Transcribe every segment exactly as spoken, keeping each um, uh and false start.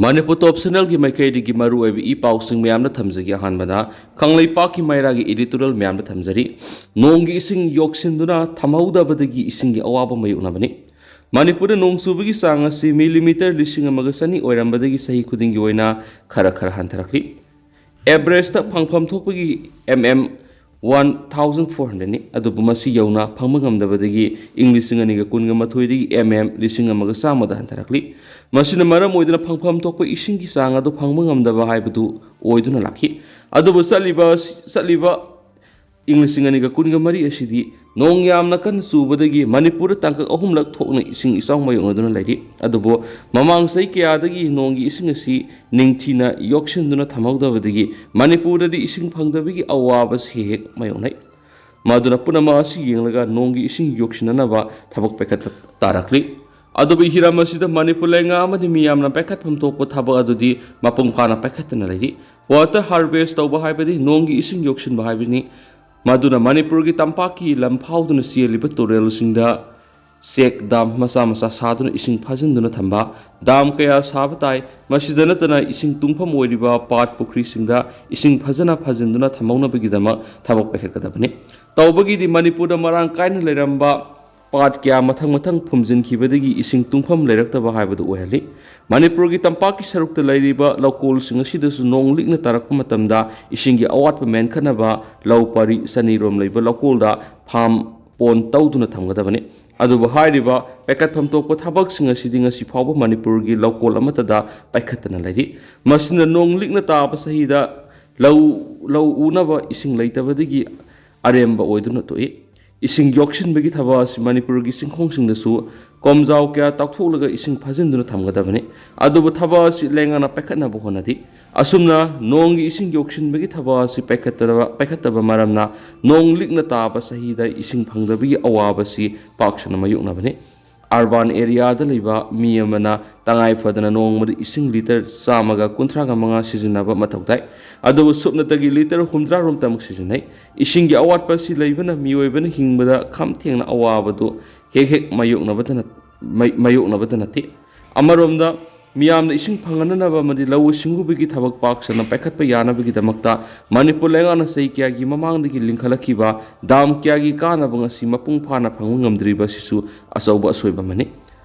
ꯃꯅꯤꯄꯨꯔ ꯇꯣꯞ ꯆꯦꯅꯦꯜꯒꯤ ꯃꯥꯏꯀꯩꯗꯒꯤ ꯃꯔꯨꯑꯣꯏꯕ ꯏ ꯄꯥꯎꯁꯤꯡ ꯃꯌꯥꯝꯗ ꯊꯝꯖꯒꯦ꯫ ꯑꯍꯥꯟꯕꯗ ꯀꯪꯂꯩꯄꯥꯛꯀꯤ ꯃꯩꯔꯥꯒꯤ ꯏꯗꯤꯇꯣꯔꯤꯌꯦꯜ ꯃꯌꯥꯝꯗ ꯊꯝꯖꯔꯤ꯫ ꯅꯣꯡꯒꯤ ꯏꯁꯤꯡ ꯌꯣꯛꯁꯤꯟꯗꯨꯅ ꯊꯝꯍꯧꯗꯕꯗꯒꯤ ꯏꯁꯤꯡꯒꯤ ꯑꯋꯥꯕ ꯃꯥꯌꯣꯛꯅꯕꯅꯤ꯫ ꯃꯅꯤꯄꯨꯔꯗ ꯅꯣꯡ ꯆꯨꯕꯒꯤ ꯆꯥꯡ ꯑꯁꯤ ꯃꯤꯂꯤꯃꯤꯇꯔ ꯂꯤꯁꯤꯡ ꯑꯃꯒ ꯆꯅꯤ ꯑꯣꯏꯔꯝꯕꯗꯒꯤ ꯆꯍꯤ ꯈꯨꯗꯤꯡꯒꯤ ꯑꯣꯏꯅ ꯈꯔ ꯈꯔ ꯍꯟꯊꯔꯛꯂꯤ꯫ ꯑꯦꯚꯔꯦꯖꯇ ꯐꯪꯐꯝ ꯊꯣꯛꯄꯒꯤ M M one thousand four ꯍꯟꯗ꯭ꯔꯦꯠꯅꯤ꯫ ꯑꯗꯨꯕꯨ ꯃꯁꯤ ꯌꯧꯅ ꯐꯪꯕ ꯉꯝꯗꯕꯗꯒꯤ ꯏꯪ ꯂꯤꯁꯤꯡ ꯑꯅꯤꯒ ꯀꯨꯟꯒ ꯃꯥꯊꯣꯏꯗꯒꯤ ꯑꯦꯝ ꯑꯦꯝ ꯂꯤꯁꯤꯡ ꯑꯃꯒ ꯆꯥꯝꯃꯗ ꯍꯟꯊꯔꯛꯂꯤ꯫ ꯃꯁꯤꯅ ꯃꯔꯝ ꯑꯣꯏꯗꯨꯅ ꯐꯪꯐꯝ ꯊꯣꯛꯄ ꯏꯁꯤꯡꯒꯤ ꯆꯥꯡ ꯑꯗꯨ ꯐꯪꯕ ꯉꯝꯗꯕ ꯍꯥꯏꯕꯗꯨ ꯑꯣꯏꯗꯨꯅ ꯂꯥꯛꯈꯤ꯫ ꯑꯗꯨꯕꯨ ꯆꯠꯂꯤꯕ, ꯆꯠꯂꯤꯕ ꯏꯪ ꯂꯤꯁꯤꯡ ꯑꯅꯤꯒ ꯀꯨꯟꯒ ꯃꯔꯤ ꯑꯁꯤꯗꯤ ꯅꯣꯡ ꯌꯥꯝꯅ ꯀꯟꯅ ꯆꯨꯕꯗꯒꯤ ꯃꯅꯤꯄꯨꯔꯗ ꯇꯥꯡꯀꯛ ꯑꯍꯨꯝꯂꯛ ꯊꯣꯛꯅ ꯏꯁꯤꯡ ꯏꯆꯥꯎ ꯃꯥꯌꯣꯛꯅꯗꯨꯅ ꯂꯩꯔꯤ꯫ ꯑꯗꯨꯕꯨ ꯃꯃꯥꯡ ꯆꯍꯤ ꯀꯌꯥꯗꯒꯤ ꯅꯣꯡꯒꯤ ꯏꯁꯤꯡ ꯑꯁꯤ ꯅꯤꯡꯊꯤꯅ ꯌꯣꯛꯁꯤꯟꯗꯨꯅ ꯊꯝꯍꯧꯗꯕꯗꯒꯤ ꯃꯅꯤꯄꯨꯔꯗꯗꯤ ꯏꯁꯤꯡ ꯐꯪꯗꯕꯒꯤ ꯑꯋꯥꯕ ꯑꯁꯤ ꯍꯦꯛ ꯍꯦꯛ ꯃꯥꯌꯣꯛꯅꯩ꯫ ꯃꯗꯨꯅ ꯄꯨꯝꯅꯃꯛ ꯑꯁꯤ ꯌꯦꯡꯂꯒ ꯅꯣꯡꯒꯤ ꯏꯁꯤꯡ ꯌꯣꯛꯁꯤꯟꯅꯅꯕ ꯊꯕꯛ ꯄꯥꯏꯈꯠꯄ ꯇꯥꯔꯛꯂꯤ꯫ ꯑꯗꯨꯕꯨ ꯍꯤꯔꯝ ꯑꯁꯤꯗ ꯃꯅꯤꯄꯨꯔ ꯂꯩꯉꯥꯛ ꯑꯃꯗꯤ ꯃꯤꯌꯥꯝꯅ ꯄꯥꯏꯈꯠꯐꯝ ꯊꯣꯛꯄ ꯊꯕꯛ ꯑꯗꯨꯗꯤ ꯃꯄꯨꯡ ꯐꯥꯅ ꯄꯥꯏꯈꯠꯇꯅ ꯂꯩꯔꯤ꯫ ꯋꯥꯇꯔ ꯍꯥꯔꯚꯦꯁ ꯇꯧꯕ ꯍꯥꯏꯕꯗꯤ ꯅꯣꯡꯒꯤ ꯏꯁꯤꯡ ꯌꯣꯛꯁꯤꯟꯕ ꯍꯥꯏꯕꯅꯤ꯫ ꯃꯗꯨꯅ ꯃꯅꯤꯄꯨꯔꯒꯤ ꯇꯝꯄꯥꯛꯀꯤ ꯂꯝ ꯐꯥꯎꯗꯨꯅ ꯆꯦꯜꯂꯤꯕ ꯇꯨꯔꯦꯜꯁꯤꯡꯗ ꯆꯦꯛ ꯗꯥꯝ ꯃꯆꯥ ꯃꯆꯥ ꯁꯥꯗꯨꯅ ꯏꯁꯤꯡ ꯐꯥꯖꯤꯟꯗꯨꯅ ꯊꯝꯕ, ꯗꯥꯝ ꯀꯌꯥ ꯁꯥꯕ ꯇꯥꯏ꯫ ꯃꯁꯤꯗ ꯅꯠꯇꯅ ꯏꯁꯤꯡ ꯇꯨꯡꯐꯝ ꯑꯣꯏꯔꯤꯕ ꯄꯥꯠ ꯄꯨꯈ꯭ꯔꯤꯁꯤꯡꯗ ꯏꯁꯤꯡ ꯐꯖꯅ ꯐꯥꯖꯤꯟꯗꯨꯅ ꯊꯝꯍꯧꯅꯕꯒꯤꯗꯃꯛ ꯊꯕꯛ ꯄꯥꯏꯈꯠꯀꯗꯕꯅꯤ꯫ ꯇꯧꯕꯒꯤꯗꯤ ꯃꯅꯤꯄꯨꯔꯗ ꯃꯔꯥꯡ ꯀꯥꯏꯅ ꯂꯩꯔꯝꯕ ꯄꯥꯠ ꯀꯌꯥ ꯃꯊꯪ ꯃꯊꯪ ꯐꯨꯝꯖꯤꯟꯈꯤꯕꯗꯒꯤ ꯏꯁꯤꯡ ꯇꯨꯡꯐꯝ ꯂꯩꯔꯛꯇꯕ ꯍꯥꯏꯕꯗꯨ ꯑꯣꯏꯍꯜꯂꯤ꯫ ꯃꯅꯤꯄꯨꯔꯒꯤ ꯇꯝꯄꯥꯛꯀꯤ ꯁꯔꯨꯛꯇ ꯂꯩꯔꯤꯕ ꯂꯧꯀꯣꯜꯁꯤꯡ ꯑꯁꯤꯗꯁꯨ ꯅꯣꯡ ꯂꯤꯛꯅ ꯇꯥꯔꯛꯄ ꯃꯇꯝꯗ ꯏꯁꯤꯡꯒꯤ ꯑꯋꯥꯠꯄ ꯃꯦꯟꯈꯠꯅꯕ ꯂꯧ ꯄꯔꯤ ꯆꯅꯤꯔꯣꯝ ꯂꯩꯕ ꯂꯧꯀꯣꯜꯗ ꯐꯥꯝ ꯄꯣꯟ ꯇꯧꯗꯨꯅ ꯊꯝꯒꯗꯕꯅꯤ꯫ ꯑꯗꯨꯕꯨ ꯍꯥꯏꯔꯤꯕ ꯄꯥꯏꯈꯠꯐꯝ ꯊꯣꯛꯄ ꯊꯕꯛꯁꯤꯡ ꯑꯁꯤꯗꯤ ꯉꯁꯤ ꯐꯥꯎꯕ ꯃꯅꯤꯄꯨꯔꯒꯤ ꯂꯧꯀꯣꯜ ꯑꯃꯠꯇꯗ ꯄꯥꯏꯈꯠꯇꯅ ꯂꯩꯔꯤ꯫ ꯃꯁꯤꯅ ꯅꯣꯡ ꯂꯤꯛꯅ ꯇꯥꯕ ꯆꯍꯤꯗ ꯂꯧ, ꯂꯧ ꯎꯅꯕ ꯏꯁꯤꯡ ꯂꯩꯇꯕꯗꯒꯤ ꯑꯔꯦꯝꯕ ꯑꯣꯏꯗꯨꯅ ꯇꯣꯛꯏ꯫ ꯏꯁꯤꯡ ꯌꯣꯛꯁꯤꯟꯕꯒꯤ ꯊꯕꯛ ꯑꯁꯤ ꯃꯅꯤꯄꯨꯔꯒꯤ ꯆꯤꯡꯈꯣꯡꯁꯤꯡꯗꯁꯨ ꯀꯣꯝꯖꯥꯎ ꯀꯌꯥ ꯇꯥꯎꯊꯣꯛꯂꯒ ꯏꯁꯤꯡ ꯐꯥꯖꯤꯟꯗꯨꯅ ꯊꯝꯒꯗꯕꯅꯤ꯫ ꯑꯗꯨꯕꯨ ꯊꯕꯛ ꯑꯁꯤ ꯂꯩꯉꯥꯛꯅ ꯄꯥꯏꯈꯠꯅꯕ ꯍꯣꯠꯅꯗꯦ꯫ ꯑꯁꯨꯝꯅ ꯅꯣꯡꯒꯤ ꯏꯁꯤꯡ ꯌꯣꯛꯁꯤꯟꯕꯒꯤ ꯊꯕꯛ ꯑꯁꯤ ꯄꯥꯏꯈꯠꯇꯕ, ꯄꯥꯏꯈꯠꯇꯕ ꯃꯔꯝꯅ ꯅꯣꯡ ꯂꯤꯛꯅ ꯇꯥꯕ ꯆꯍꯤꯗ ꯏꯁꯤꯡ ꯐꯪꯗꯕꯒꯤ ꯑꯋꯥꯕ ꯑꯁꯤ ꯄꯥꯛ ꯁꯟꯅ ꯃꯥꯌꯣꯛꯅꯕꯅꯤ꯫ ꯑꯔꯕꯥꯟ ꯑꯦꯔꯤꯌꯥꯗ ꯂꯩꯕ ꯃꯤ ꯑꯃꯅ ꯇꯉꯥꯏ ꯐꯗꯅ ꯅꯣꯡꯃꯗ ꯏꯁꯤꯡ ꯂꯤꯇꯔ ꯆꯥꯝꯃꯒ ꯀꯨꯟꯊ꯭ꯔꯥꯒ ꯃꯉꯥ ꯁꯤꯖꯤꯟꯅꯕ ꯃꯊꯧ ꯇꯥꯏ꯫ ꯑꯗꯨꯕꯨ ꯁꯨꯞꯅꯇꯒꯤ ꯂꯤꯇꯔ ꯍꯨꯝꯗ꯭ꯔꯥ ꯔꯣꯝꯇꯃꯛ ꯁꯤꯖꯤꯟꯅꯩ꯫ ꯏꯁꯤꯡꯒꯤ ꯑꯋꯥꯠꯄ ꯑꯁꯤ ꯂꯩꯕꯅ ꯃꯤꯑꯣꯏꯕꯅ ꯍꯤꯡꯕꯗ ꯈꯝ ꯊꯦꯡꯅ ꯑꯋꯥꯕꯗꯨ ꯍꯦꯛ ꯍꯦꯛ ꯃꯥꯌꯣꯛꯅꯕꯗ ꯅꯠ-, ꯃꯥꯏ-, ꯃꯥꯌꯣꯛꯅꯕꯗ ꯅꯠꯇꯦ꯫ ꯑꯃꯔꯣꯝꯗ ꯃꯤꯌꯥꯝꯗ ꯏꯁꯤꯡ ꯐꯪꯍꯟꯅꯅꯕ ꯑꯃꯗꯤ ꯂꯧꯎ ꯁꯤꯡꯎꯕꯒꯤ ꯊꯕꯛ ꯄꯥꯛ ꯁꯟꯅ ꯄꯥꯏꯈꯠꯄ ꯌꯥꯅꯕꯒꯤꯗꯃꯛꯇ ꯃꯅꯤꯄꯨꯔ ꯂꯩꯉꯥꯛꯅ ꯆꯍꯤ ꯀꯌꯥꯒꯤ ꯃꯃꯥꯡꯗꯒꯤ ꯂꯤꯡꯈꯠꯂꯛꯈꯤꯕ ꯗꯥꯝ ꯀꯌꯥꯒꯤ ꯀꯥꯟꯅꯕ ꯉꯁꯤ ꯃꯄꯨꯡ ꯐꯥꯅ ꯐꯪꯕ ꯉꯝꯗ꯭ꯔꯤꯕ ꯑꯁꯤꯁꯨ ꯑꯆꯧꯕ ꯑꯁꯣꯏꯕ ꯑꯃꯅꯤ꯫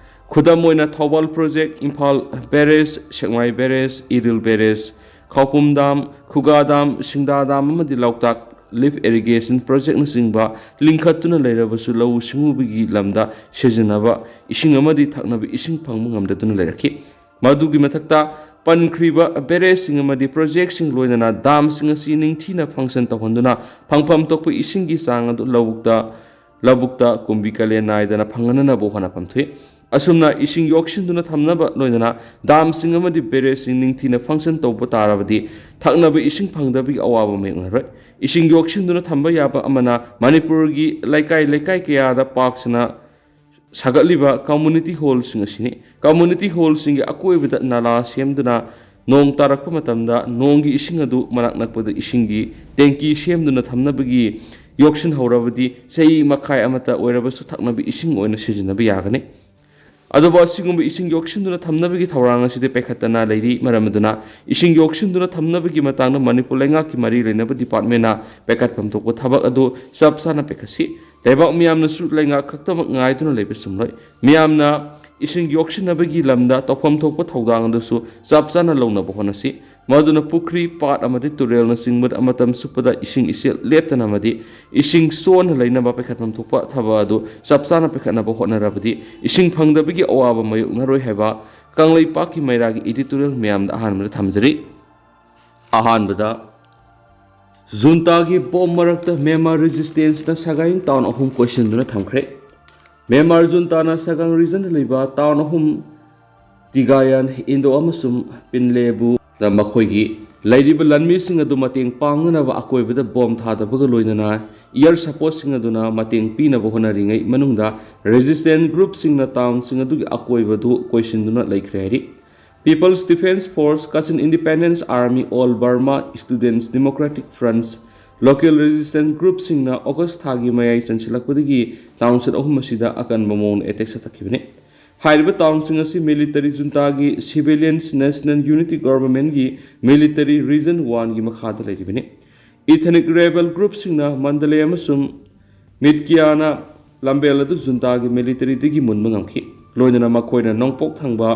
ꯈꯨꯗꯝ ꯑꯣꯏꯅ ꯊꯧꯕꯥꯜ ꯄ꯭ꯔꯣꯖꯦꯛ, ꯏꯝꯐꯥꯜ ꯕꯦꯔꯦꯖ, ꯁꯦꯛꯃꯥꯏ ꯕꯦꯔꯦꯖ, ꯏꯔꯤꯜ ꯕꯦꯔꯦꯖ, ꯈꯥꯎꯄꯨꯝ ꯗꯥꯝ, ꯈꯨꯒꯥ ꯗꯥꯝ, ꯁꯤꯡꯗꯥ ꯗꯥꯝ ꯑꯃꯗꯤ ꯂꯣꯛꯇꯥꯛ ꯂꯤꯐ ꯏꯔꯤꯒꯦꯁꯟ ꯄ꯭ꯔꯣꯖꯦꯛꯅꯆꯤꯡꯕ ꯂꯤꯡꯈꯠꯇꯨꯅ ꯂꯩꯔꯕꯁꯨ ꯂꯧꯎ ꯁꯤꯡꯎꯕꯒꯤ ꯂꯝꯗ ꯁꯤꯖꯤꯟꯅꯕ ꯏꯁꯤꯡ ꯑꯃꯗꯤ ꯊꯛꯅꯕ ꯏꯁꯤꯡ ꯐꯪꯕ ꯉꯝꯗꯗꯨꯅ ꯂꯩꯔꯛꯈꯤ꯫ ꯃꯗꯨꯒꯤ ꯃꯊꯛꯇ ꯄꯟꯈ꯭ꯔꯤꯕ ꯕꯦꯔꯦꯖꯁꯤꯡ ꯑꯃꯗꯤ ꯄ꯭ꯔꯣꯖꯦꯛꯁꯤꯡ ꯂꯣꯏꯅꯅ ꯗꯥꯝꯁꯤꯡ ꯑꯁꯤ ꯅꯤꯡꯊꯤꯅ ꯐꯪꯁꯟ ꯇꯧꯍꯟꯗꯨꯅ ꯐꯪꯐꯝ ꯊꯣꯛꯄ ꯏꯁꯤꯡꯒꯤ ꯆꯥꯡ ꯑꯗꯨ ꯂꯧꯕꯨꯛꯇ ꯂꯧꯕꯨꯛꯇ ꯀꯨꯝꯕꯤ ꯀꯥꯂꯦꯟ ꯅꯥꯏꯗꯅ ꯐꯪꯍꯟꯅꯅꯕ ꯍꯣꯠꯅꯐꯝ ꯊꯣꯛꯏ꯫ ꯑꯁꯨꯝꯅ ꯏꯁꯤꯡ ꯌꯣꯛꯁꯤꯟꯗꯨꯅ ꯊꯝꯅꯕ ꯂꯣꯏꯅꯅ ꯗꯥꯝꯁꯤꯡ ꯑꯃꯗꯤ ꯕꯦꯔꯦꯖꯁꯤꯡ ꯅꯤꯡꯊꯤꯅ ꯐꯪꯁꯟ ꯇꯧꯕ ꯇꯥꯔꯕꯗꯤ ꯊꯛꯅꯕ ꯏꯁꯤꯡ ꯐꯪꯗꯕꯒꯤ ꯑꯋꯥꯕ ꯃꯥꯌꯣꯛꯅꯔꯣꯏ꯫ ꯏꯁꯤꯡ ꯌꯣꯛꯁꯤꯟꯗꯨꯅ ꯊꯝꯕ ꯌꯥꯕ ꯑꯃꯅ ꯃꯅꯤꯄꯨꯔꯒꯤ ꯂꯩꯀꯥꯏ ꯂꯩꯀꯥꯏ ꯀꯌꯥꯗ ꯄꯥꯛ ꯁꯟꯅ ꯁꯥꯒꯠꯂꯤꯕ ꯀꯝꯃꯨꯅꯤꯇꯤ ꯍꯣꯜꯁꯤꯡ ꯑꯁꯤꯅꯤ꯫ ꯀꯝꯃꯨꯅꯤꯇꯤ ꯍꯣꯜꯁꯤꯡꯒꯤ ꯑꯀꯣꯏꯕꯗ ꯅꯂꯥ ꯁꯦꯝꯗꯨꯅ ꯅꯣꯡ ꯇꯥꯔꯛꯄ ꯃꯇꯝꯗ ꯅꯣꯡꯒꯤ ꯏꯁꯤꯡ ꯑꯗꯨ ꯃꯅꯥꯛ ꯅꯛꯄꯗ ꯏꯁꯤꯡꯒꯤ ꯇꯦꯡꯀꯤ ꯁꯦꯝꯗꯨꯅ ꯊꯝꯅꯕꯒꯤ ꯌꯣꯛꯁꯤꯟꯍꯧꯔꯕꯗꯤ ꯆꯍꯤ ꯃꯈꯥꯏ ꯑꯃꯠꯇ ꯑꯣꯏꯔꯕꯁꯨ ꯊꯛꯅꯕ ꯏꯁꯤꯡ ꯑꯣꯏꯅ ꯁꯤꯖꯤꯟꯅꯕ ꯌꯥꯒꯅꯤ꯫ ꯑꯗꯨꯕꯨ ꯑꯁꯤꯒꯨꯝꯕ ꯏꯁꯤꯡ ꯌꯣꯛꯁꯤꯟꯗꯨꯅ ꯊꯝꯅꯕꯒꯤ ꯊꯧꯔꯥꯡ ꯑꯁꯤꯗꯤ ꯄꯥꯏꯈꯠꯇꯅ ꯂꯩꯔꯤ꯫ ꯃꯔꯝ ꯑꯗꯨꯅ ꯏꯁꯤꯡ ꯌꯣꯛꯁꯤꯟꯗꯨꯅ ꯊꯝꯅꯕꯒꯤ ꯃꯇꯥꯡꯗ ꯃꯅꯤꯄꯨꯔ ꯂꯩꯉꯥꯛꯀꯤ ꯃꯔꯤ ꯂꯩꯅꯕ ꯗꯤꯄꯥꯔꯠꯃꯦꯟꯅ ꯄꯥꯏꯈꯠꯐꯝ ꯊꯣꯛꯄ ꯊꯕꯛ ꯑꯗꯨ ꯆꯞ ꯆꯥꯅ ꯄꯥꯏꯈꯠꯁꯤ꯫ ꯂꯩꯕꯥꯛ ꯃꯤꯌꯥꯝꯅꯁꯨ ꯂꯩꯉꯥꯛ ꯈꯛꯇꯃꯛ ꯉꯥꯏꯗꯨꯅ ꯂꯩꯕ ꯆꯨꯝꯂꯣꯏ꯫ ꯃꯤꯌꯥꯝꯅ ꯏꯁꯤꯡ ꯌꯣꯛꯁꯤꯟꯅꯕꯒꯤ ꯂꯝꯗ ꯇꯧꯐꯝ ꯊꯣꯛꯄ ꯊꯧꯗꯥꯡ ꯑꯗꯨꯁꯨ ꯆꯞ ꯆꯥꯅ ꯂꯧꯅꯕ ꯍꯣꯠꯅꯁꯤ꯫ ꯃꯗꯨꯅ ꯄꯨꯈ꯭ꯔꯤ, ꯄꯥꯠ ꯑꯃꯗꯤ ꯇꯨꯔꯦꯜꯅꯆꯤꯡꯕꯗ ꯃꯇꯝ ꯆꯨꯞꯄꯗ ꯏꯁꯤꯡ ꯏꯆꯦꯜ ꯂꯦꯞꯇꯅ ꯑꯃꯗꯤ ꯏꯁꯤꯡ ꯆꯣꯟꯅ ꯂꯩꯅꯕ ꯄꯥꯏꯈꯠꯐꯝ ꯊꯣꯛꯄ ꯊꯕꯛ ꯑꯗꯨ ꯆꯞ ꯆꯥꯅ ꯄꯥꯏꯈꯠꯅꯕ ꯍꯣꯠꯅꯔꯕꯗꯤ ꯏꯁꯤꯡ ꯐꯪꯗꯕꯒꯤ ꯑꯋꯥꯕ ꯃꯥꯌꯣꯛꯅꯔꯣꯏ ꯍꯥꯏꯕ ꯀꯪꯂꯩꯄꯥꯛꯀꯤ ꯃꯩꯔꯥꯒꯤ editorial ꯃꯌꯥꯝꯗ ꯑꯍꯥꯟꯕꯗ ꯊꯝꯖꯔꯤ꯫ ꯑꯍꯥꯟꯕꯗ, ꯖꯨꯟꯇꯥꯒꯤ ꯕꯣꯝ ꯃꯔꯛꯇ ꯃ꯭ꯌꯥꯟꯃꯥꯔ ꯔꯦꯖꯤꯁꯇꯦꯟꯁꯅ ꯁꯒꯥꯏꯌꯨꯝ ꯇꯥꯎꯟ ꯑꯍꯨꯝ ꯀꯣꯏꯁꯤꯟꯗꯨꯅ ꯊꯝꯈ꯭ꯔꯦ꯫ ꯃ꯭ꯌꯥꯟꯃꯥꯔ ꯖꯨꯟꯇꯥꯅ ꯁꯒꯥꯡ ꯔꯤꯖꯟꯗ ꯂꯩꯕ ꯇꯥꯎꯟ ꯑꯍꯨꯝ, ꯇꯤꯒꯥꯌꯥꯟ, ꯏꯟꯗꯣ ꯑꯃꯁꯨꯡ ꯄꯤꯟꯂꯦꯕꯨ ꯃꯈꯣꯏꯒꯤ ꯂꯩꯔꯤꯕ ꯂꯥꯟꯃꯤꯁꯤꯡ ꯑꯗꯨ ꯃꯇꯦꯡ ꯄꯥꯡꯅꯅꯕ ꯑꯀꯣꯏꯕꯗ ꯕꯣꯝ ꯊꯥꯗꯕꯒ ꯂꯣꯏꯅꯅ ꯏꯌꯔ ꯁꯄꯣꯔꯠꯁꯤꯡ ꯑꯗꯨꯅ ꯃꯇꯦꯡ ꯄꯤꯅꯕ ꯍꯣꯠꯅꯔꯤꯉꯩ ꯃꯅꯨꯡꯗ ꯔꯦꯖꯤꯁꯇꯦꯟ ꯒ꯭ꯔꯨꯞꯁꯤꯡꯅ ꯇꯥꯎꯟꯁꯤꯡ ꯑꯗꯨꯒꯤ ꯑꯀꯣꯏꯕꯗꯨ ꯀꯣꯏꯁꯤꯟꯗꯨꯅ ꯂꯩꯈ꯭ꯔꯦ ꯍꯥꯏꯔꯤ꯫ People's Defence Force, Kachin Independence Army, All Burma Students Democratic Fronts, local resistance groupꯁꯤꯡꯅ ꯑꯣꯒꯁ ꯊꯥꯒꯤ ꯃꯌꯥꯏ ꯆꯟꯁꯤꯜꯂꯛꯄꯗꯒꯤ ꯇꯥꯎꯟꯁꯤꯞ ꯑꯍꯨꯝ ꯑꯁꯤꯗ ꯑꯀꯟꯕ ꯃꯑꯣꯡꯗ ꯑꯦꯇꯦꯛ ꯆꯠꯊꯈꯤꯕꯅꯤ꯫ ꯍꯥꯏꯔꯤꯕ ꯇꯥꯎꯟꯁꯤꯡ ꯑꯁꯤ ꯃꯤꯂꯤꯇꯔꯤ ꯖꯨꯟꯇꯥꯒꯤ Civilians National Unity Governmentꯀꯤ ꯃꯤꯂꯤꯇꯔꯤ ꯔꯤꯖꯟ ꯋꯥꯟꯒꯤ ꯃꯈꯥꯗ ꯂꯩꯔꯤꯕꯅꯤ꯫ Ethnic rebel groupꯁꯤꯡꯅ ꯃꯟꯗꯂꯦ ꯑꯃꯁꯨꯡ ꯃꯤꯠꯀꯤꯌꯥꯅ ꯂꯝꯕꯦꯜ ꯑꯗꯨ ꯖꯨꯟꯇꯥꯒꯤ ꯃꯤꯂꯤꯇꯔꯤꯗꯒꯤ ꯃꯨꯟꯕ ꯉꯝꯈꯤ꯫ ꯂꯣꯏꯅꯅ ꯃꯈꯣꯏꯅ ꯅꯣꯡꯄꯣꯛ ꯊꯪꯕ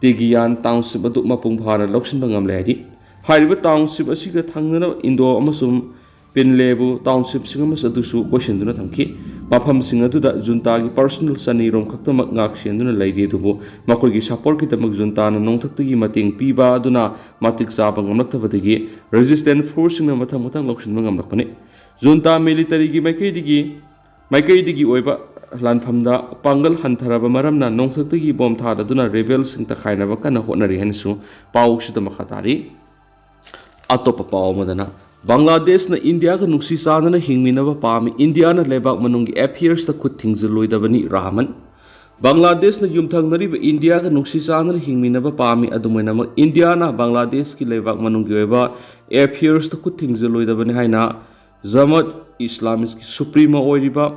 ꯇꯤꯒꯤꯌꯥꯟ ꯇꯥꯎꯟꯁꯤꯞ ꯑꯗꯨ ꯃꯄꯨꯡ ꯐꯥꯅ ꯂꯧꯁꯤꯟꯕ ꯉꯝꯂꯦ ꯍꯥꯏꯗꯤ꯫ ꯍꯥꯏꯔꯤꯕ ꯇꯥꯎꯟꯁꯤꯞ ꯑꯁꯤꯒ ꯊꯪꯅꯅ ꯏꯟꯗꯣ ꯑꯃꯁꯨꯡ ꯄꯤꯟꯂꯦꯕꯨ ꯇꯥꯎꯟꯁꯤꯞꯁꯤꯡ ꯑꯃꯁꯨ ꯑꯗꯨꯁꯨ ꯀꯣꯏꯁꯤꯟꯗꯨꯅ ꯊꯝꯈꯤ꯫ ꯃꯐꯝꯁꯤꯡ ꯑꯗꯨꯗ ꯖꯨꯟꯇꯥꯒꯤ ꯄꯔꯁꯣꯅꯦꯜ ꯆꯅꯤꯔꯣꯝ ꯈꯛꯇꯃꯛ ꯉꯥꯛ ꯁꯦꯟꯗꯨꯅ ꯂꯩꯔꯤ, ꯑꯗꯨꯕꯨ ꯃꯈꯣꯏꯒꯤ ꯁꯄꯣꯔꯠꯀꯤꯗꯃꯛ ꯖꯨꯟꯇꯥꯅ ꯅꯣꯡꯊꯛꯇꯒꯤ ꯃꯇꯦꯡ ꯄꯤꯕ ꯑꯗꯨꯅ ꯃꯇꯤꯛ ꯆꯥꯕ ꯉꯝꯂꯛꯇꯕꯗꯒꯤ ꯔꯦꯖꯤꯁꯇꯦꯟ ꯐꯣꯔꯁꯁꯤꯡꯅ ꯃꯊꯪ ꯃꯊꯪ ꯂꯧꯁꯤꯟꯕ ꯉꯝꯂꯛꯄꯅꯤ꯫ ꯖꯨꯟꯇꯥ ꯃꯤꯂꯤꯇꯔꯤꯒꯤ ꯃꯥꯏꯀꯩꯗꯒꯤ ꯃꯥꯏꯀꯩꯗꯒꯤ ꯑꯣꯏꯕ ꯂꯥꯟꯐꯝꯗ ꯄꯥꯡꯒꯜ ꯍꯟꯊꯔꯕ ꯃꯔꯝꯅ ꯅꯣꯡꯊꯛꯇꯒꯤ ꯕꯣꯝ ꯊꯥꯗꯗꯨꯅ ꯔꯦꯕꯦꯜꯁꯤꯡ ꯇꯛꯈꯥꯏꯅꯕ ꯀꯟꯅ ꯍꯣꯠꯅꯔꯤ ꯍꯥꯏꯅꯁꯨ ꯄꯥꯎꯁꯤꯗ ꯃꯈꯥ ꯇꯥꯔꯤ꯫ ꯑꯇꯣꯞꯄ ꯄꯥꯎ ꯑꯃꯗꯅ, ꯕꯪꯒ꯭ꯂꯥꯗꯦꯁꯅ ꯏꯟꯗꯤꯌꯥꯒ ꯅꯨꯡꯁꯤ ꯆꯥꯟꯅꯅ ꯍꯤꯡꯃꯤꯟꯅꯕ ꯄꯥꯝꯃꯤ, ꯏꯟꯗꯤꯌꯥꯅ ꯂꯩꯕꯥꯛ ꯃꯅꯨꯡꯒꯤ ꯑꯦꯐꯤꯌꯔꯁꯇ ꯈꯨꯠ ꯊꯤꯡꯖꯤꯜꯂꯣꯏꯗꯕꯅꯤ, ꯔꯍꯃꯟ꯫ ꯕꯪꯒ꯭ꯂꯥꯗꯦꯁꯅ ꯌꯨꯝꯊꯪꯅꯔꯤꯕ ꯏꯟꯗꯤꯌꯥꯒ ꯅꯨꯡꯁꯤ ꯆꯥꯟꯅꯅ ꯍꯤꯡꯃꯤꯟꯅꯕ ꯄꯥꯝꯃꯤ, ꯑꯗꯨꯃꯥꯏꯅꯃꯛ ꯏꯟꯗꯤꯌꯥꯅ ꯕꯪꯒ꯭ꯂꯥꯗꯦꯁꯀꯤ ꯂꯩꯕꯥꯛ ꯃꯅꯨꯡꯒꯤ ꯑꯣꯏꯕ ꯑꯦꯐꯤꯌꯔꯁꯇ ꯈꯨꯠ ꯊꯤꯡꯖꯤꯜꯂꯣꯏꯗꯕꯅꯤ ꯍꯥꯏꯅ ꯖꯃꯠ ꯏꯁꯂꯥꯃꯤꯁꯀꯤ ꯁꯨꯄ꯭ꯔꯤꯃꯣ ꯑꯣꯏꯔꯤꯕ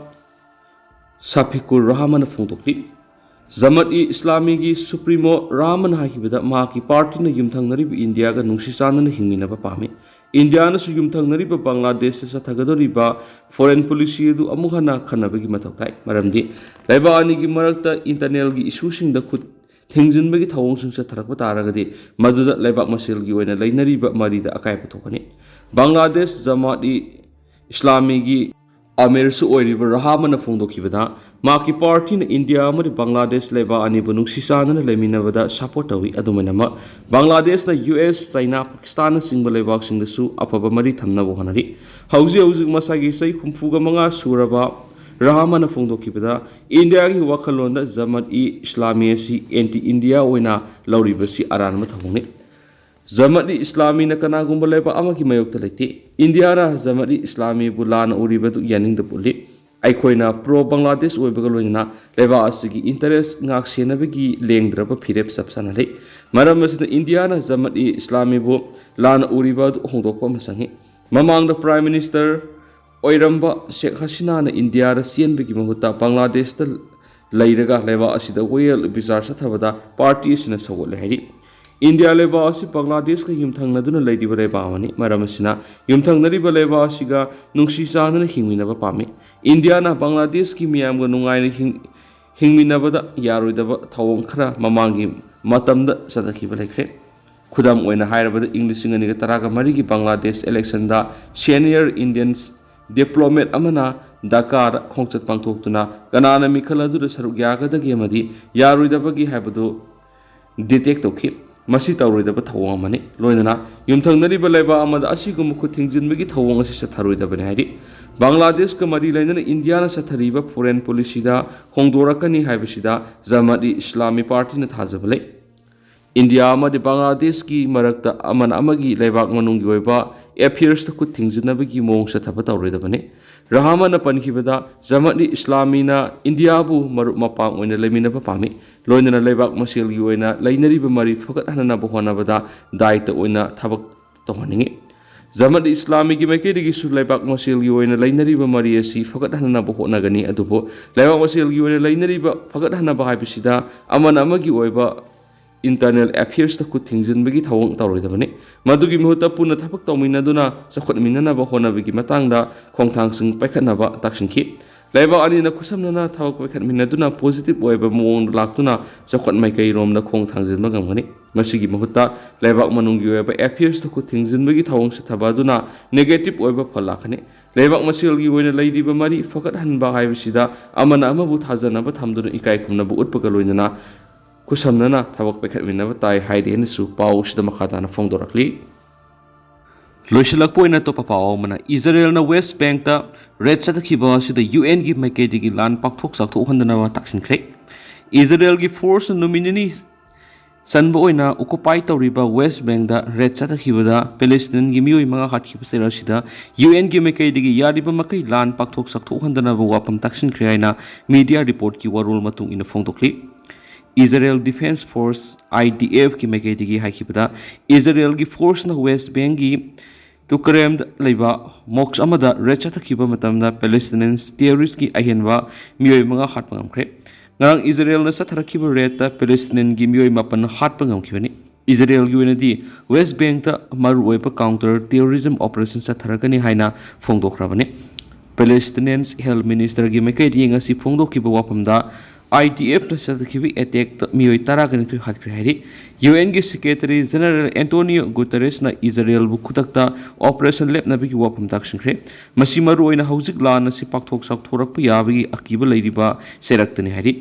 ꯁꯐꯤꯀꯨꯔ ꯔꯍꯃꯟꯅ ꯐꯣꯡꯗꯣꯛꯂꯤ꯫ ꯖꯃꯠ ꯏ ꯏꯁꯂꯥꯃꯤꯒꯤ ꯁꯨꯄ꯭ꯔꯤꯃꯣ ꯔꯍꯃꯟ ꯍꯥꯏꯈꯤꯕꯗ, ꯃꯍꯥꯛꯀꯤ ꯄꯥꯔꯇꯤꯅ ꯌꯨꯝꯊꯪꯅꯔꯤꯕ ꯏꯟꯗꯤꯌꯥꯒ ꯅꯨꯡꯁꯤ ꯆꯥꯟꯅꯅ ꯍꯤꯡꯃꯤꯟꯅꯕ ꯄꯥꯝꯃꯤ꯫ ꯏꯟꯗꯤꯌꯥꯅꯁꯨ ꯌꯨꯝꯊꯪꯅꯔꯤꯕ ꯕꯪꯒ꯭ꯂꯥꯗꯦꯁꯇ ꯆꯠꯊꯒꯗꯧꯔꯤꯕ ꯐꯣꯔꯦꯟ ꯄꯣꯂꯤꯁꯤ ꯑꯗꯨ ꯑꯃꯨꯛ ꯍꯟꯅ ꯈꯟꯅꯕꯒꯤ ꯃꯊꯧ ꯇꯥꯏ, ꯃꯔꯝꯗꯤ ꯂꯩꯕꯥꯛ ꯑꯅꯤꯒꯤ ꯃꯔꯛꯇ ꯏꯟꯇꯔꯅꯦꯜꯒꯤ ꯏꯁꯨꯁꯤꯡꯗ ꯈꯨꯠ ꯊꯤꯡꯖꯤꯟꯕꯒꯤ ꯊꯧꯑꯣꯡꯁꯤꯡ ꯆꯠꯊꯔꯛꯄ ꯇꯥꯔꯒꯗꯤ, ꯃꯗꯨꯗ ꯂꯩꯕꯥꯛ ꯃꯁꯦꯜꯒꯤ ꯑꯣꯏꯅ ꯂꯩꯅꯔꯤꯕ ꯃꯔꯤꯗ ꯑꯀꯥꯏꯕ ꯊꯣꯛꯀꯅꯤ꯫ ꯕꯪꯒ꯭ꯂꯥꯗꯦꯁ ꯖꯃꯥꯠ ꯏ ꯏꯁꯂꯥꯃꯤꯒꯤ ꯑꯃꯤꯔꯁꯨ ꯑꯣꯏꯔꯤꯕ ꯔꯍꯥꯃꯟꯅ ꯐꯣꯡꯗꯣꯛꯈꯤꯕꯗ, ꯃꯍꯥꯛꯀꯤ ꯄꯥꯔꯇꯤꯅ ꯏꯟꯗꯤꯌꯥ ꯑꯃꯗꯤ ꯕꯪꯒ꯭ꯂꯥꯗꯦꯁ ꯂꯩꯕꯥꯛ ꯑꯅꯤꯕꯨ ꯅꯨꯡꯁꯤ ꯆꯥꯟꯅꯅ ꯂꯩꯃꯤꯟꯅꯕꯗ ꯁꯄꯣꯔꯠ ꯇꯧꯏ꯫ ꯑꯗꯨꯃꯥꯏꯅꯃꯛ, ꯕꯪꯒ꯭ꯂꯥꯗꯦꯁꯅ ꯌꯨ ꯑꯦꯁ, ꯆꯥꯏꯅꯥ, ꯄꯥꯀꯤꯁꯇꯥꯟꯅꯆꯤꯡꯕ ꯂꯩꯕꯥꯛꯁꯤꯡꯗꯁꯨ ꯑꯐꯕ ꯃꯔꯤ ꯊꯝꯅꯕ ꯍꯣꯠꯅꯔꯤ꯫ ꯍꯧꯖꯤꯛ ꯍꯧꯖꯤꯛ ꯃꯁꯥꯒꯤ ꯆꯍꯤ ꯍꯨꯝꯐꯨꯒ ꯃꯉꯥ ꯁꯨꯔꯕ ꯔꯍꯥꯃꯟꯅ ꯐꯣꯡꯗꯣꯛꯈꯤꯕꯗ, ꯏꯟꯗꯤꯌꯥꯒꯤ ꯋꯥꯈꯜꯂꯣꯟꯗ ꯖꯃꯠ ꯏ ꯏꯁꯂꯥꯃꯤ ꯑꯁꯤ ꯑꯦꯟꯇꯤ ꯏꯟꯗꯤꯌꯥ ꯑꯣꯏꯅ ꯂꯧꯔꯤꯕꯁꯤ ꯑꯔꯥꯟꯕ ꯊꯧꯑꯣꯡꯅꯤ꯫ ꯖꯃꯠ ꯏ ꯏꯁꯂꯥꯃꯤꯅ ꯀꯅꯥꯒꯨꯝꯕ ꯂꯩꯕꯥꯛ ꯑꯃꯒꯤ ꯃꯥꯌꯣꯛꯇ ꯂꯩꯇꯦ꯫ ꯏꯟꯗꯤꯌꯥꯅ ꯖꯃꯠ ꯏ ꯏꯁꯂꯥꯃꯤꯕꯨ ꯂꯥꯟꯅ ꯎꯔꯤꯕꯗꯨ ꯌꯥꯅꯤꯡꯗꯕ ꯎꯠꯂꯤ꯫ ꯑꯩꯈꯣꯏꯅ ꯄ꯭ꯔꯣ ꯕꯪꯒ꯭ꯂꯥꯗꯦꯁ ꯑꯣꯏꯕꯒ ꯂꯣꯏꯅꯅ ꯂꯩꯕꯥꯛ ꯑꯁꯤꯒꯤ ꯏꯟꯇꯔꯦꯁ ꯉꯥꯛ ꯁꯦꯟꯅꯕꯒꯤ ꯂꯦꯡꯗ꯭ꯔꯕ ꯐꯤꯔꯦꯞ ꯆꯞ ꯆꯥꯅ ꯂꯩ꯫ ꯃꯔꯝ ꯑꯁꯤꯅ ꯏꯟꯗꯤꯌꯥꯅ ꯖꯃꯠ ꯏ ꯏꯁꯂꯥꯃꯤꯕꯨ ꯂꯥꯟꯅ ꯎꯔꯤꯕ ꯑꯗꯨ ꯍꯣꯡꯗꯣꯛꯄ ꯑꯃ ꯆꯪꯏ꯫ ꯃꯃꯥꯡꯗ ꯄ꯭ꯔꯥꯏꯝ ꯃꯤꯅꯤꯁꯇꯔ ꯑꯣꯏꯔꯝꯕ ꯁꯦꯈ ꯍꯁꯤꯅꯥꯅ ꯏꯟꯗꯤꯌꯥꯗ ꯆꯦꯟꯕꯒꯤ ꯃꯍꯨꯠꯇ ꯕꯪꯒ꯭ꯂꯥꯗꯦꯁꯇ ꯂꯩꯔꯒ ꯂꯩꯕꯥꯛ ꯑꯁꯤꯗ ꯋꯥꯌꯦꯜ ꯕꯤꯆꯥꯔ ꯆꯠꯊꯕꯗ ꯄꯥꯔꯇꯤ ꯑꯁꯤꯅ ꯁꯧꯒꯠꯂꯦ ꯍꯥꯏꯔꯤ꯫ ꯏꯟꯗꯤꯌꯥ ꯂꯩꯕꯥꯛ ꯑꯁꯤ ꯕꯪꯒ꯭ꯂꯥꯗꯦꯁꯀ ꯌꯨꯝꯊꯪꯅꯗꯨꯅ ꯂꯩꯔꯤꯕ ꯂꯩꯕꯥꯛ ꯑꯃꯅꯤ꯫ ꯃꯔꯝ ꯑꯁꯤꯅ, ꯌꯨꯝꯊꯪꯅꯔꯤꯕ ꯂꯩꯕꯥꯛ ꯑꯁꯤꯒ ꯅꯨꯡꯁꯤ ꯆꯥꯟꯅꯅ ꯍꯤꯡꯃꯤꯟꯅꯕ ꯄꯥꯝꯃꯤ꯫ ꯏꯟꯗꯤꯌꯥꯅ ꯕꯪꯒ꯭ꯂꯥꯗꯦꯁꯀꯤ ꯃꯤꯌꯥꯝꯒ ꯅꯨꯡꯉꯥꯏꯅ ꯍꯤꯡ-, ꯍꯤꯡꯃꯤꯟꯅꯕꯗ ꯌꯥꯔꯣꯏꯗꯕ ꯊꯧꯑꯣꯡ ꯈꯔ ꯃꯃꯥꯡꯒꯤ ꯃꯇꯝꯗ ꯆꯠꯊꯈꯤꯕ ꯂꯩꯈ꯭ꯔꯦ꯫ ꯈꯨꯗꯝ ꯑꯣꯏꯅ ꯍꯥꯏꯔꯕꯗ, ꯏꯪ ꯂꯤꯁꯤꯡ ꯑꯅꯤꯒ ꯇꯔꯥꯒ ꯃꯔꯤꯒꯤ ꯕꯪꯒ꯭ꯂꯥꯗꯦꯁ ꯏꯂꯦꯛꯁꯟꯗ senior Indian diplomat ꯑꯃꯅ ꯙꯥꯀꯥꯗ ꯈꯣꯡꯆꯠ ꯄꯥꯡꯊꯣꯛꯇꯨꯅ ꯀꯅꯥꯅ ꯃꯤꯈꯜ ꯑꯗꯨꯗ ꯁꯔꯨꯛ ꯌꯥꯒꯗꯒꯦ ꯑꯃꯗꯤ ꯌꯥꯔꯣꯏꯗꯕꯒꯦ ꯍꯥꯏꯕꯗꯨ detect ꯇꯧꯈꯤ꯫ ꯃꯁꯤ ꯇꯧꯔꯣꯏꯗꯕ ꯊꯧꯑꯣꯡ ꯑꯃꯅꯤ꯫ ꯂꯣꯏꯅꯅ ꯌꯨꯝꯊꯪꯅꯔꯤꯕ ꯂꯩꯕꯥꯛ ꯑꯃꯗ ꯑꯁꯤꯒꯨꯝꯕ ꯈꯨꯠ ꯊꯤꯡꯖꯤꯟꯕꯒꯤ ꯊꯧꯑꯣꯡ ꯑꯁꯤ ꯆꯠꯊꯔꯣꯏꯗꯕꯅꯤ ꯍꯥꯏꯔꯤ꯫ ꯕꯪꯒ꯭ꯂꯥꯗꯦꯁꯀ ꯃꯔꯤ ꯂꯩꯅꯅ ꯏꯟꯗꯤꯌꯥꯅ ꯆꯠꯊꯔꯤꯕ foreign policy ꯗ ꯍꯣꯡꯗꯣꯔꯛꯀꯅꯤ ꯍꯥꯏꯕꯁꯤꯗ ꯖꯃꯥꯠ ꯏ ꯏꯁꯂꯥꯃꯤ ꯄꯥꯔꯇꯤꯅ ꯊꯥꯖꯕ ꯂꯩ꯫ ꯏꯟꯗꯤꯌꯥ ꯑꯃꯗꯤ ꯕꯪꯒ꯭ꯂꯥꯗꯦꯁꯀꯤ ꯃꯔꯛꯇ ꯑꯃꯅ ꯑꯃꯒꯤ ꯂꯩꯕꯥꯛ ꯃꯅꯨꯡꯒꯤ ꯑꯣꯏꯕ affairs ꯇ ꯈꯨꯠ ꯊꯤꯡꯖꯤꯟꯅꯕꯒꯤ ꯃꯑꯣꯡ ꯆꯠꯊꯕ ꯇꯧꯔꯣꯏꯗꯕꯅꯤ꯫ ꯔꯍꯃꯟꯅ ꯄꯟꯈꯤꯕꯗ, ꯖꯃꯥꯠ ꯏ ꯏꯁꯂꯥꯃꯤꯅ ꯏꯟꯗꯤꯌꯥꯕꯨ ꯃꯔꯨꯞ ꯃꯄꯥꯡ ꯑꯣꯏꯅ ꯂꯩꯃꯤꯟꯅꯕ ꯄꯥꯝꯃꯤ, ꯂꯣꯏꯅꯅ ꯂꯩꯕꯥꯛ ꯃꯁꯦꯜꯒꯤ ꯑꯣꯏꯅ ꯂꯩꯅꯔꯤꯕ ꯃꯔꯤ ꯐꯒꯠꯍꯟꯅꯕ ꯍꯣꯠꯅꯕꯗ ꯗꯥꯏꯇ ꯑꯣꯏꯅ ꯊꯕꯛ ꯇꯧꯍꯟꯅꯤꯡꯏ꯫ ꯖꯃꯥꯠ ꯏ ꯏꯁꯂꯥꯃꯤꯒꯤ ꯃꯥꯏꯀꯩꯗꯒꯤꯁꯨ ꯂꯩꯕꯥꯛ ꯃꯁꯦꯜꯒꯤ ꯑꯣꯏꯅ ꯂꯩꯅꯔꯤꯕ ꯃꯔꯤ ꯑꯁꯤ ꯐꯒꯠꯍꯟꯅꯕ ꯍꯣꯠꯅꯒꯅꯤ, ꯑꯗꯨꯕꯨ ꯂꯩꯕꯥꯛ ꯃꯁꯦꯜꯒꯤ ꯑꯣꯏꯅ ꯂꯩꯅꯔꯤꯕ ꯐꯒꯠꯍꯟꯅꯕ ꯍꯥꯏꯕꯁꯤꯗ ꯑꯃꯅ ꯑꯃꯒꯤ ꯑꯣꯏꯕ internal affairs ꯇ ꯈꯨꯠ ꯊꯤꯡꯖꯤꯟꯕꯒꯤ ꯊꯧꯑꯣꯡ ꯇꯧꯔꯣꯏꯗꯕꯅꯤ꯫ ꯃꯗꯨꯒꯤ ꯃꯍꯨꯠꯇ ꯄꯨꯟꯅ ꯊꯕꯛ ꯇꯧꯃꯤꯟꯅꯗꯨꯅ ꯆꯥꯎꯈꯠꯃꯤꯟꯅꯅꯕ ꯍꯣꯠꯅꯕꯒꯤ ꯃꯇꯥꯡꯗ ꯈꯣꯡꯊꯥꯡꯁꯤꯡ ꯄꯥꯏꯈꯠꯅꯕ ꯇꯥꯛꯁꯤꯟꯈꯤ꯫ ꯂꯩꯕꯥꯛ ꯑꯅꯤꯅ ꯈꯨꯠꯁꯝꯅꯅ ꯊꯕꯛ ꯄꯥꯏꯈꯠꯃꯤꯟꯅꯗꯨꯅ positive ꯑꯣꯏꯕ ꯃꯑꯣꯡꯗ ꯂꯥꯛꯇꯨꯅ ꯆꯥꯎꯈꯠ ꯃꯥꯏꯀꯩꯔꯣꯝꯗ ꯈꯣꯡ ꯊꯥꯡꯖꯤꯟꯕ ꯉꯝꯒꯅꯤ꯫ ꯃꯁꯤꯒꯤ ꯃꯍꯨꯠꯇ ꯂꯩꯕꯥꯛ ꯃꯅꯨꯡꯒꯤ ꯑꯣꯏꯕ affairs ꯇ ꯈꯨꯠ ꯊꯤꯡꯖꯤꯟꯕꯒꯤ ꯊꯧꯑꯣꯡ ꯆꯠꯊꯕ ꯑꯗꯨꯅ negative ꯑꯣꯏꯕ ꯐꯜ ꯂꯥꯛꯀꯅꯤ꯫ ꯂꯩꯕꯥꯛ ꯃꯁꯦꯜꯒꯤ ꯑꯣꯏꯅ ꯂꯩꯔꯤꯕ ꯃꯔꯤ ꯐꯒꯠꯍꯟꯕ ꯍꯥꯏꯕꯁꯤꯗ ꯑꯃꯅ ꯑꯃꯕꯨ ꯊꯥꯖꯅꯕ ꯊꯝꯗꯨꯅ ꯏꯀꯥꯏ ꯈꯨꯝꯅꯕ ꯎꯠꯄꯒ ꯂꯣꯏꯅꯅ ꯈꯨꯠꯁꯝꯅꯅ ꯊꯕꯛ ꯄꯥꯏꯈꯠꯃꯤꯟꯅꯕ ꯇꯥꯏ ꯍꯥꯏꯔꯤ ꯍꯥꯏꯅꯁꯨ ꯄꯥꯎ ꯑꯁꯤꯗ ꯃꯈꯥ ꯇꯥꯅ ꯐꯣꯡꯗꯣꯔꯛꯂꯤ꯫ ꯂꯣꯏꯁꯤꯜꯂꯛꯄ ꯑꯣꯏꯅ ꯑꯇꯣꯞꯄ ꯄꯥꯎ ꯑꯃꯅ, ꯏꯖꯔꯦꯜꯅ ꯋꯦꯁ ꯕꯦꯡꯛꯇ raid ꯆꯠꯊꯈꯤꯕ ꯑꯁꯤꯗ UN ꯒꯤ ꯃꯥꯏꯀꯩꯗꯒꯤ ꯂꯥꯟ ꯄꯥꯛꯊꯣꯛ ꯆꯥꯛꯊꯣꯛꯍꯟꯗꯅꯕ ꯇꯥꯛꯁꯤꯟꯈ꯭ꯔꯦ꯫ ꯏꯖꯔꯦꯜꯒꯤ force ꯅ ꯅꯨꯃꯤꯠ ꯅꯤꯅꯤ ꯆꯟꯕ ꯑꯣꯏꯅ occupy ꯇꯧꯔꯤꯕ ꯋꯦꯁ ꯕꯦꯡꯛꯇ raid ꯆꯠꯊꯈꯤꯕꯗ ꯄꯦꯂꯦꯁꯇꯤꯟꯒꯤ ꯃꯤꯑꯣꯏ ꯃꯉꯥ ꯍꯥꯠꯈꯤꯕ ꯆꯩꯔꯥꯛ ꯑꯁꯤꯗ UN ꯒꯤ ꯃꯥꯏꯀꯩꯗꯒꯤ ꯌꯥꯔꯤꯕ ꯃꯈꯩ ꯂꯥꯟ ꯄꯥꯛꯊꯣꯛ ꯆꯥꯛꯊꯣꯛꯍꯟꯗꯅꯕ ꯋꯥꯐꯝ ꯇꯥꯛꯁꯤꯟꯈ꯭ꯔꯦ ꯍꯥꯏꯅ media report ꯀꯤ ꯋꯥꯔꯣꯜ ꯃꯇꯨꯡ ꯏꯟꯅ ꯐꯣꯡꯗꯣꯛꯂꯤ꯫ Israel Defense Force, IDF ꯀꯤ ꯃꯥꯏꯀꯩꯗꯒꯤ ꯍꯥꯏꯈꯤꯕꯗ, ꯏꯖꯔꯦꯜꯒꯤ force ꯅ ꯋꯦꯁ ꯕꯦꯡꯛꯀꯤ ꯇꯨꯀꯔꯦꯝꯗ ꯂꯩꯕ mosque ꯑꯃꯗ raid ꯆꯠꯊꯈꯤꯕ ꯃꯇꯝꯗ Palestinian terrorist ꯀꯤ ꯑꯍꯦꯟꯕ ꯃꯤꯑꯣꯏ ꯃꯉꯥ ꯍꯥꯠꯄ ꯉꯝꯈ꯭ꯔꯦ꯫ ꯉꯔꯥꯡ ꯏꯖꯔꯦꯜꯅ ꯆꯠꯊꯔꯛꯈꯤꯕ ꯔꯦꯗꯇ ꯄꯦꯂꯦꯁꯇꯤꯅꯤꯌꯟꯒꯤ ꯃꯤꯑꯣꯏ ꯃꯥꯄꯟ ꯍꯥꯠꯄ ꯉꯝꯈꯤꯕꯅꯤ꯫ ꯏꯖꯔꯦꯜꯒꯤ ꯑꯣꯏꯅꯗꯤ ꯋꯦꯁ ꯕꯦꯡꯛꯇ ꯃꯔꯨꯑꯣꯏꯕ ꯀꯥꯎꯟꯇꯔ ꯇꯦꯔꯣꯔꯤꯖꯝ ꯑꯣꯄꯔꯦꯁꯟ ꯆꯠꯊꯔꯛꯀꯅꯤ ꯍꯥꯏꯅ ꯐꯣꯡꯗꯣꯛꯈ꯭ꯔꯕꯅꯤ꯫ ꯄꯦꯂꯦꯁꯇꯤꯅꯤꯌꯟ ꯍꯦꯜꯊ ꯃꯤꯅꯤꯁꯇꯔꯒꯤ ꯃꯥꯏꯀꯩꯗꯒꯤ ꯉꯁꯤ ꯐꯣꯡꯗꯣꯛꯈꯤꯕ ꯋꯥꯐꯝꯗ, ꯑꯥꯏ ꯗꯤ ꯑꯦꯐꯅ ꯆꯠꯊꯈꯤꯕ ꯑꯦꯇꯦꯛꯇ ꯃꯤꯑꯣꯏ ꯇꯔꯥꯒ ꯅꯤꯊꯣꯏ ꯍꯥꯠꯈ꯭ꯔꯦ ꯍꯥꯏꯔꯤ꯫ ꯌꯨ ꯑꯦꯟꯒꯤ ꯁꯦꯀ꯭ꯔꯦꯇꯔꯤ ꯖꯦꯅꯔꯦꯜ ꯑꯦꯟꯇꯣꯅꯤꯌꯣ ꯒꯨꯇꯔꯦꯁꯅ ꯏꯖꯔꯦꯜꯕꯨ ꯈꯨꯗꯛꯇ ꯑꯣꯄꯔꯦꯁꯟ ꯂꯦꯞꯅꯕꯒꯤ ꯋꯥꯐꯝ ꯇꯥꯛꯁꯤꯟꯈ꯭ꯔꯦ꯫ ꯃꯁꯤ ꯃꯔꯨꯑꯣꯏꯅ ꯍꯧꯖꯤꯛ ꯂꯥꯟ ꯑꯁꯤ ꯄꯥꯛꯊꯣꯛ ꯆꯥꯎꯊꯣꯔꯛꯄ ꯌꯥꯕꯒꯤ ꯑꯀꯤꯕ ꯂꯩꯔꯤꯕ ꯆꯩꯔꯛꯇꯅꯤ ꯍꯥꯏꯔꯤ꯫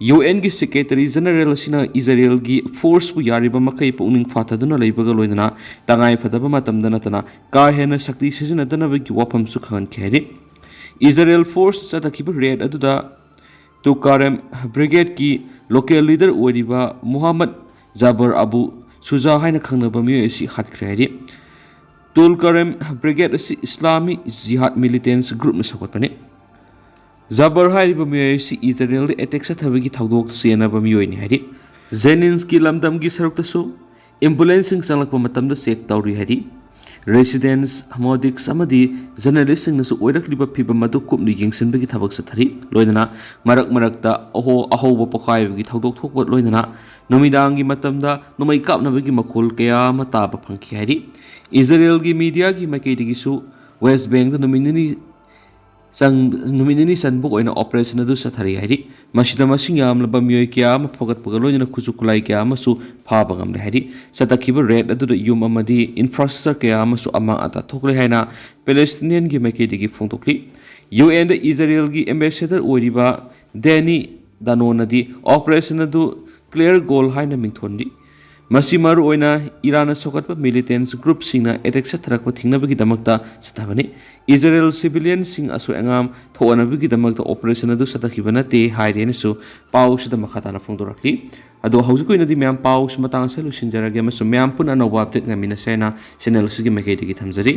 ꯌꯨ ꯑꯦꯟꯒꯤ ꯁꯦꯀ꯭ꯔꯦꯇꯔꯤ ꯖꯦꯅꯔꯦꯜ ꯑꯁꯤꯅ ꯏꯖꯔꯦꯜꯒꯤ ꯐꯣꯔꯁꯄꯨ ꯌꯥꯔꯤꯕ ꯃꯈꯩ ꯄꯨꯛꯅꯤꯡ ꯐꯥꯊꯗꯨꯅ ꯂꯩꯕꯒ ꯂꯣꯏꯅꯅ ꯇꯉꯥꯏ ꯐꯗꯕ ꯃꯇꯝꯗ ꯅꯠꯇꯅ ꯀꯥ ꯍꯦꯟꯅ ꯁꯛꯇꯤ ꯁꯤꯖꯤꯟꯅꯗꯅꯕꯒꯤ ꯋꯥꯐꯝꯁꯨ ꯈꯪꯍꯟꯈꯤ ꯍꯥꯏꯔꯤ꯫ ꯏꯖꯔꯦꯜ ꯐꯣꯔꯁ ꯆꯠꯊꯈꯤꯕ ꯔꯦꯗ ꯑꯗꯨꯗ ꯇꯨꯀꯥꯔꯦꯝ ꯕ꯭ꯔꯤꯒꯦꯗꯀꯤ ꯂꯣꯀꯦꯜ ꯂꯤꯗꯔ ꯑꯣꯏꯔꯤꯕ ꯃꯨꯍꯝꯃꯗ ꯖꯥꯕꯔ ꯑꯕꯨ ꯁꯨꯖꯥ ꯍꯥꯏꯅ ꯈꯪꯅꯕ ꯃꯤꯑꯣꯏ ꯑꯁꯤ ꯍꯥꯠꯈ꯭ꯔꯦ ꯍꯥꯏꯔꯤ꯫ ꯇꯨꯜꯀꯥꯔꯦꯝ ꯕ꯭ꯔꯤꯒꯦꯗ ꯑꯁꯤ ꯏꯁꯂꯥꯃꯤ ꯖꯤꯍꯥꯗ ꯃꯤꯂꯤꯇꯦꯟꯁ ꯒ꯭ꯔꯨꯞꯅ ꯁꯧꯒꯠꯄꯅꯤ꯫ ꯖꯥꯕꯔ ꯍꯥꯏꯔꯤꯕ ꯃꯤꯑꯣꯏ ꯑꯁꯤ ꯏꯖꯔꯦꯜꯗ ꯑꯦꯇꯦꯛ ꯆꯠꯊꯕꯒꯤ ꯊꯧꯗꯣꯛꯇ ꯆꯦꯟꯅꯕ ꯃꯤꯑꯣꯏꯅꯤ ꯍꯥꯏꯔꯤ꯫ ꯖꯦꯅꯤꯟꯁꯀꯤ ꯂꯝꯗꯝꯒꯤ ꯁꯔꯨꯛꯇꯁꯨ ꯑꯦꯝꯕꯨꯂꯦꯟꯁꯁꯤꯡ ꯆꯪꯂꯛꯄ ꯃꯇꯝꯗ ꯆꯦꯛ ꯇꯧꯔꯤ ꯍꯥꯏꯔꯤ꯫ ꯔꯦꯁꯤꯗꯦꯟꯁ, ꯃꯣꯗꯤꯛꯁ ꯑꯃꯗꯤ ꯖꯔꯅꯦꯂꯤꯁꯁꯤꯡꯅꯁꯨ ꯑꯣꯏꯔꯛꯂꯤꯕ ꯐꯤꯚꯝ ꯑꯗꯨ ꯀꯨꯞꯅ ꯌꯦꯡꯁꯤꯟꯕꯒꯤ ꯊꯕꯛ ꯆꯠꯊꯔꯤ꯫ ꯂꯣꯏꯅꯅ ꯃꯔꯛ ꯃꯔꯛꯇ ꯑꯍꯣ-, ꯑꯍꯧꯕ ꯄꯣꯈꯥꯏꯕꯒꯤ ꯊꯧꯗꯣꯛ ꯊꯣꯛꯄ ꯂꯣꯏꯅꯅ ꯅꯨꯃꯤꯗꯥꯡꯒꯤ ꯃꯇꯝꯗ ꯅꯣꯡꯃꯩ ꯀꯥꯞꯅꯕꯒꯤ ꯃꯈꯣꯜ ꯀꯌꯥ ꯑꯃ ꯇꯥꯕ ꯐꯪꯈꯤ ꯍꯥꯏꯔꯤ꯫ ꯏꯖꯔꯦꯜꯒꯤ ꯃꯤꯗꯤꯌꯥꯒꯤ ꯃꯥꯏꯀꯩꯗꯒꯤꯁꯨ ꯋꯦꯁ ꯕꯦꯡꯗ ꯅꯨꯃꯤꯠ ꯅꯤꯅꯤ ꯆꯪ-, ꯅꯨꯃꯤꯠ ꯅꯤꯅꯤ ꯆꯟꯕ ꯑꯣꯏꯅ ꯑꯣꯄꯔꯦꯁꯟ ꯑꯗꯨ ꯆꯠꯊꯔꯤ ꯍꯥꯏꯔꯤ꯫ ꯃꯁꯤꯗ ꯃꯁꯤꯡ ꯌꯥꯝꯂꯕ ꯃꯤꯑꯣꯏ ꯀꯌꯥ ꯑꯃ ꯐꯒꯠꯄꯒ ꯂꯣꯏꯅꯅ ꯈꯨꯠꯁꯨ ꯈꯨꯠꯂꯥꯏ ꯀꯌꯥ ꯑꯃꯁꯨ ꯐꯥꯕ ꯉꯝꯂꯦ ꯍꯥꯏꯔꯤ꯫ ꯆꯠꯊꯈꯤꯕ ꯔꯦꯗ ꯑꯗꯨꯗ ꯌꯨꯝ ꯑꯃꯗꯤ ꯏꯟꯐ꯭ꯔꯥꯁ꯭ꯇ꯭ꯔꯛꯆꯔ ꯀꯌꯥ ꯑꯃꯁꯨ ꯑꯃꯥꯡ ꯑꯇꯥ ꯊꯣꯛꯂꯦ ꯍꯥꯏꯅ ꯄꯦꯂꯦꯁꯇꯤꯅꯤꯌꯟꯒꯤ ꯃꯥꯏꯀꯩꯗꯒꯤ ꯐꯣꯡꯗꯣꯛꯂꯤ꯫ ꯌꯨ ꯑꯦꯟꯗ ꯏꯖꯔꯦꯜꯒꯤ ꯑꯦꯝꯕꯦꯁꯦꯗꯔ ꯑꯣꯏꯔꯤꯕ ꯗꯦꯅꯤ ꯗꯥꯅꯣꯅꯗꯤ ꯑꯣꯄꯔꯦꯁꯟ ꯑꯗꯨ ꯀ꯭ꯂꯤꯌꯔ ꯒꯣꯜ ꯍꯥꯏꯅ ꯃꯤꯡꯊꯣꯟꯂꯤ꯫ ꯃꯁꯤ ꯃꯔꯨꯑꯣꯏꯅ ꯏꯔꯥꯟꯅ ꯁꯧꯒꯠꯄ ꯃꯤꯂꯤꯇꯦꯟꯁ ꯒ꯭ꯔꯨꯞꯁꯤꯡꯅ ꯑꯦꯇꯦꯛ ꯆꯠꯊꯔꯛꯄ ꯊꯤꯡꯅꯕꯒꯤꯗꯃꯛꯇ ꯆꯠꯊꯕꯅꯤ꯫ ꯏꯖꯔꯦꯜ ꯁꯤꯚꯤꯂꯤꯌꯟꯁꯤꯡ ꯑꯁꯣꯏ ꯑꯉꯥꯝ ꯊꯣꯛꯍꯟꯅꯕꯒꯤꯗꯃꯛꯇ ꯑꯣꯄꯔꯦꯁꯟ ꯑꯗꯨ ꯆꯠꯊꯈꯤꯕ ꯅꯠꯇꯦ ꯍꯥꯏꯔꯦꯅꯁꯨ ꯄꯥꯎꯁꯤꯗ ꯃꯈꯥ ꯇꯥꯅ ꯐꯣꯡꯗꯣꯔꯛꯂꯤ꯫ ꯑꯗꯣ ꯍꯧꯖꯤꯛꯀꯤ ꯑꯣꯏꯅꯗꯤ ꯃꯌꯥꯝ ꯄꯥꯎꯁꯤ ꯃꯇꯥꯡ ꯑꯁꯤꯗ ꯂꯣꯏꯁꯤꯟꯖꯔꯒꯦ ꯑꯃꯁꯨꯡ ꯃꯌꯥꯝ ꯄꯨꯟꯅ ꯑꯅꯧꯕ ꯑꯞꯗꯦꯠ ꯉꯥꯏꯃꯤꯟꯅꯁꯦ ꯍꯥꯏꯅ ꯆꯦꯅꯦꯜ ꯑꯁꯤꯒꯤ ꯃꯥꯏꯀꯩꯗꯒꯤ ꯊꯝꯖꯔꯤ꯫